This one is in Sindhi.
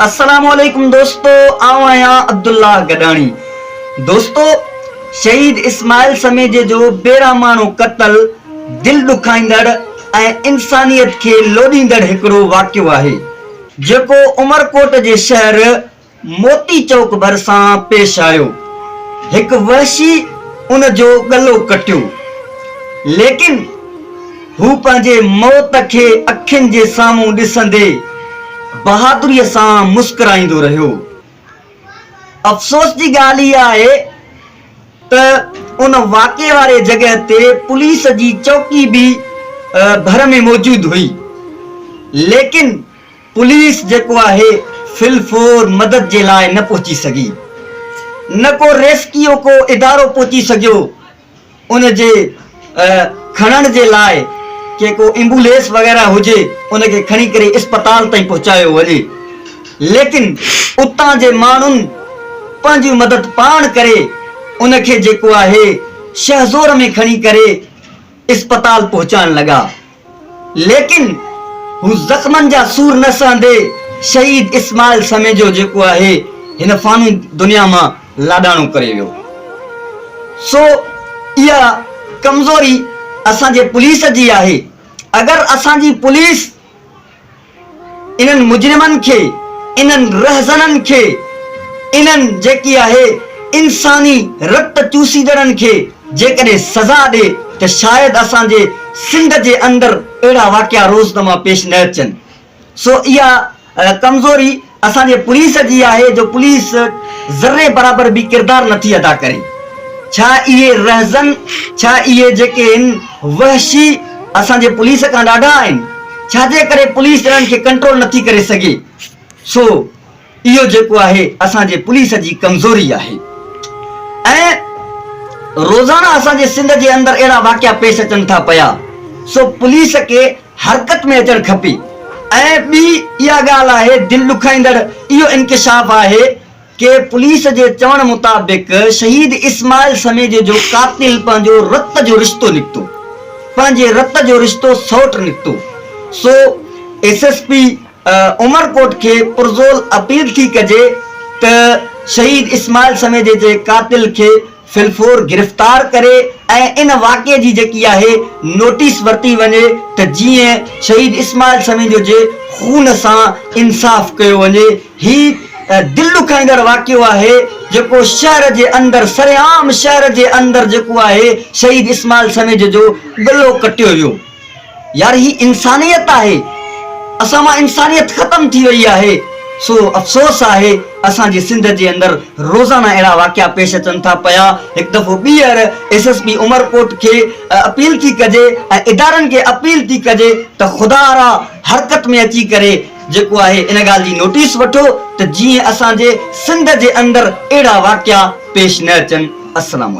السلام عليڪم دوستو آئون آهيان عبدالله گڏاڻي دوستو شهيد اسماعيل سميجي جو بيرحماڻو قتل دل ڏکائيندڙ ۽ انسانيت کي لوڏيندڙ هڪڙو واقعو آهي جيڪو عمرڪوٽ جي شهر موتي چوڪ ڀرسان پيش آيو. هڪ وحشي ان جو ڳلو ڪٽيو. ليڪن هو پنهنجي موت کي اکين جي سامهون ڏسندي بهادريء سان مسڪرائيندو رهيو. افسوس جي ڳالهه اها آهي ته ان واقعي واري جڳهه تي پوليس جي چوڪي به ڀر ۾ موجود هئي. ليڪن پوليس جيڪو آهي في الفور مدد جي لاء نه پهچي سگهي نه ڪو ريسڪيو ڪو ادارو پهچي سگهيو ان جي کڻڻ جي لاء ڪي ڪو ايمبوليس وغيره هجي ان کي کڻي ڪري اسپتال تائين پهچايو وڃي ليڪن اتان جي ماڻهن پنهنجي مدد پاڻ ڪري ان کي جيڪو آهي شهزور ۾ کڻي ڪري اسپتال پهچائڻ لڳا. ليڪن هو زخمن جا سور نه سهندي شهيد اسماعيل سميجو جيڪو آهي هن فاني دنيا مان لاڏاڻو ڪري ويو. سو اها ڪمزوري اسان جي پوليس جي آهي. اگر اسان جي پوليس انهن مجرمن کي، انهن رهزنن کي، انهن جيڪي آهي انساني رت چوسيندڙن کي جيڪڏهن سزا ڏي ته شايد اسان جي سنڌ جي اندر اهڙا واقعا روزنما پيش نه اچن. سو اها ڪمزوري اسان جي پوليس جي آهي جو پوليس ذري برابر به ڪردار نٿي ادا ڪري. ڇا اهي رهزن، ڇا اهي جيڪي هن وحشي اسان جي پوليس کان ڏاڍا آهن؟ ڇا جي ڪري پوليس انهن کي ڪنٽرول نٿي ڪري سگهي؟ سو اهو جيڪو آهي اسان جي پوليس جي ڪمزوري آهي ۽ روزانه اسان جي سنڌ جي اندر اهڙا واقعا پيش اچن ٿا پيا سو پوليس کي حرڪت ۾ اچڻ کپي ۽ ٻي اها ڳالهه آهي دل ڏکائيندڙ اهو انڪشاف آهي ڪي پوليس جي چوڻ مطابق شهيد اسماعيل سميجي جو قاتل پنهنجو رت جو رشتو نڪتو پنهنجي رت جو رشتو سئوٽ نڪتو سو ايس ايس پي عمرڪوٽ کي پرزول اپيل ٿي ڪجي ته شهيد اسماعيل سميجي جي قاتل کي في الفور گرفتار ڪري ۽ ان واقعي جي جيڪي آهي نوٽيس ورتي وڃي ته جيئن شهيد اسماعيل سميجو جي خون سان انصاف ڪيو وڃي هي دل ڏکائيندڙ واقعو آهي جيڪو شهر جي اندر سرعام شهر جي اندر جيڪو آهي شهيد اسماعيل سميجو جو ڳلو ڪٽيو ويو. يار هي انسانيت آهي اسان مان انسانيت ختم ٿي وئي آهي سو افسوس آهي اسان جي سنڌ جي اندر روزانه اهڙا واقعا پيش اچن ٿا پيا هڪ دفعو ٻيهر ايس ايس پي عمرڪوٽ کي اپيل ٿي ڪجي ۽ ادارن کي اپيل ٿي ڪجي ته خدا را حرڪت ۾ اچي ڪري جيڪو آهي ان ڳالهه جي نوٽيس وٺو ته جيئن اسان جي سنڌ جي اندر اهڙا واقعا پيش نه اچن السلام عليڪم.